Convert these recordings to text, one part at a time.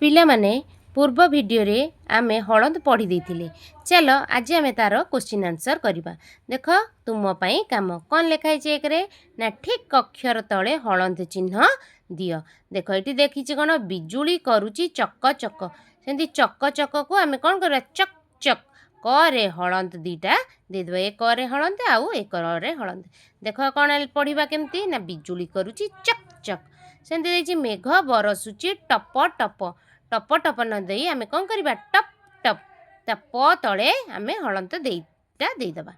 ପିଲାମାନେ, ପୂର୍ବ ଭିଡ଼ିଓରେ ଆମେ ହଳନ୍ତ ପଢ଼ି ଦେଇଥିଲେ। ଚାଲ, ଆଜି ଆମେ ତାର କୋଶ୍ଚିନ୍ ଆନ୍ସର୍ କରିବା। ଦେଖ, ତୁମ ପାଇଁ କାମ କ'ଣ ଲେଖା ହେଇଛି? ଏକରେ ନା, ଠିକ୍ ଅକ୍ଷର ତଳେ ହଳନ୍ତ ଚିହ୍ନ ଦିଅ। ଦେଖ, ଏଠି ଦେଖିଛି କ'ଣ? ବିଜୁଳି କରୁଛି ଚକ ଚକ। ସେମିତି ଚକ ଚକକୁ ଆମେ କ'ଣ କରିବା? ଚକ୍ ଚକ୍। କରେ ହଳନ୍ତ ଦୁଇଟା ଦେଇଦେବା। ଏ କରେ ହଳନ୍ତ ଆଉ ଏ କରେ ହଳନ୍ତ। ଦେଖ, କ'ଣ ପଢ଼ିବା କେମିତି ନା, ବିଜୁଳି କରୁଛି ଚକ୍ ଚକ୍। ସେମିତି ଦେଇଛି, ମେଘ ବରସୁଛି ଟପ ଟପ। ଟପ ଟପ ନ ଦେଇ ଆମେ କ'ଣ କରିବା? Top top. ତା ପ ତଳେ ଆମେ ହଳନ୍ତ ଦେଇଟା ଦେଇଦେବା।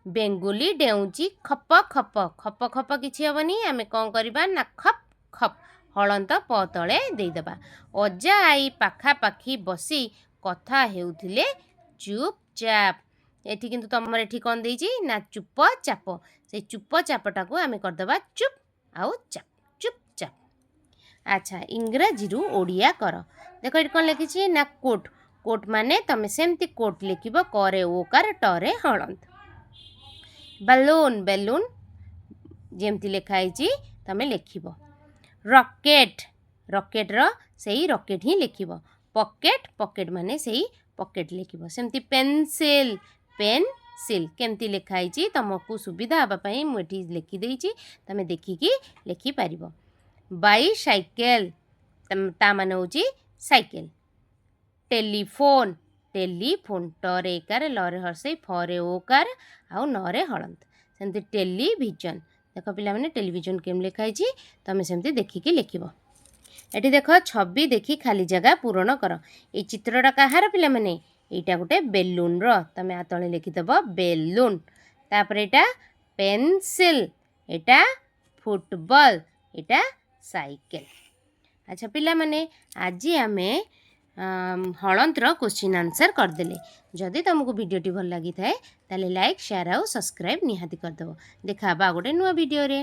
ବେଙ୍ଗୁଲି ଡେଉଁଛି ଖପ ଖପ। ଖପ ଖପ କିଛି ହେବନି। ଆମେ କ'ଣ କରିବା ନା, ଖପ୍ ଖପ୍, ହଳନ୍ତ ପ ତଳେ ଦେଇଦେବା। ଅଜା ଆଈ ପାଖାପାଖି ବସି କଥା ହେଉଥିଲେ ଚୁପଚାପ। ଏଠି କିନ୍ତୁ ତମର ଏଠି କ'ଣ ଦେଇଛି ନା, ଚୁପ ଚାପ। ସେଇ ଚୁପ ଚାପଟାକୁ ଆମେ କରିଦେବା ଚୁପ୍ ଆଉ ଚାପ, ଚୁପ୍ ଚାପ। ଆଚ୍ଛା, ଇଂରାଜୀରୁ ଓଡ଼ିଆ କର। ଦେଖ, ଏଠି କ'ଣ ଲେଖିଛି ନା, କୋଟ୍। କୋଟ୍ ମାନେ ତମେ ସେମିତି କୋଟ୍ ଲେଖିବ, କରେ ଓକାର, ଟରେ ହଳନ୍ତ। ବାଲୁନ୍, ବେଲୁନ୍ ଯେମିତି ଲେଖା ହେଇଛି ତମେ ଲେଖିବ। ରକେଟ୍, ରକେଟ୍ର ସେଇ ରକେଟ୍ ହିଁ ଲେଖିବ। ପକେଟ୍, ପକେଟ୍ ମାନେ ସେଇ ପକେଟ୍ ଲେଖିବ। ସେମିତି ପେନସିଲ୍, ପେନସିଲ୍ କେମିତି ଲେଖା ହେଇଛି, ତୁମକୁ ସୁବିଧା ହେବା ପାଇଁ ମୁଁ ଏଠି ଲେଖିଦେଇଛି, ତମେ ଦେଖିକି ଲେଖିପାରିବ। ବାଇସାଇକେଲ, ତା ମାନେ ହେଉଛି ସାଇକେଲ। ଟେଲିଫୋନ୍, ଟେଲିଫୋନ୍, ଟରେ ଏକାର, ଲରେ ହର୍ସେଇ, ଫରେ ଓକାର ଆଉ ନରେ ହଳନ୍ତ। ସେମିତି ଟେଲିଭିଜନ। ଦେଖ ପିଲାମାନେ, ଟେଲିଭିଜନ କେମିତି ଲେଖା ହେଇଛି, ତମେ ସେମିତି ଦେଖିକି ଲେଖିବ। ଏଠି ଦେଖ, ଛବି ଦେଖି ଖାଲି ଜାଗା ପୂରଣ କର। ଏଇ ଚିତ୍ରଟା କାହାର ପିଲାମାନେ? ଏଇଟା ଗୋଟେ ବେଲୁନର। ତମେ ଆ ତଳେ ଲେଖିଦେବ ବେଲୁନ। ତାପରେ ଏଇଟା ପେନସିଲ୍, ଏଇଟା ଫୁଟବଲ, ଏଇଟା ସାଇକେଲ। ଆଚ୍ଛା ପିଲାମାନେ, ଆଜି ଆମେ ହଳନ୍ତର କୋଶ୍ଚିନ୍ ଆନ୍ସର୍ କରିଦେଲେ। ଯଦି ତୁମକୁ ଭିଡ଼ିଓଟି ଭଲ ଲାଗିଥାଏ, ତାହେଲେ ଲାଇକ୍, ସେୟାର ଆଉ ସବସ୍କ୍ରାଇବ୍ ନିହାତି କରିଦେବ। ଦେଖା ହେବା ଆଉ ଗୋଟେ ନୂଆ ଭିଡ଼ିଓରେ।